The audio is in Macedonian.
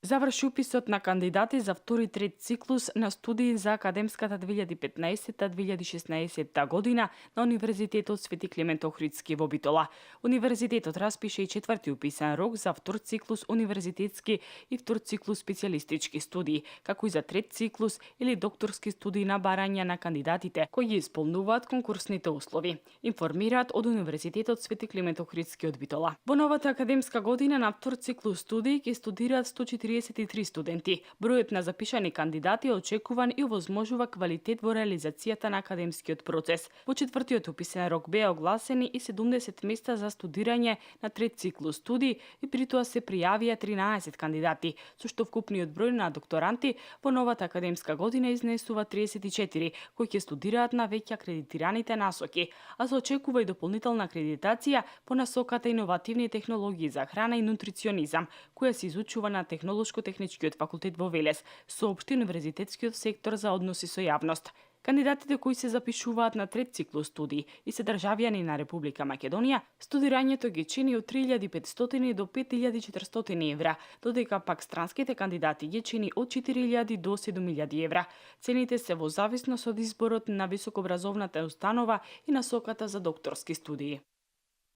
Заврши уписот на кандидати за втори и трет циклус на студии за академската 2015-2016 година на Универзитетот Свети Климент Охридски во Битола. Универзитетот распише и четврти уписан рок за втор циклус универзитетски и втор циклус специјалистички студии, како и за трет циклус или докторски студии на барање на кандидатите кои ги исполнуваат конкурсните услови. Информираат од Универзитетот Свети Климент Охридски од Битола. Во новата академска година на втор циклус студии ќе студираат 143 студенти. Бројот на запишани кандидати е очекуван и овозможува квалитет во реализацијата на академскиот процес. Во четвртиот уписен рок беа огласени и 70 места за студирање на трет циклус студии и при тоа се пријавија 13 кандидати, со што вкупниот број на докторанти во новата академска година изнесува 34, кои ќе студираат на веќе акредитираните насоки, а се очекува и дополнителна акредитација по насоката иновативни технологии за храна и нутриционизам, која се изучува на Технолошко-техничкиот факултет во Велес, соопшти Универзитетскиот сектор за односи со јавност. Кандидатите кои се запишуваат на трет циклус студии и се државјани на Република Македонија, студирањето ги чини од 3500 до 5400 евра, додека пак странските кандидати ги чини од 4000 до 7000 евра. Цените се во зависност од изборот на високообразовната установа и насоката за докторски студии.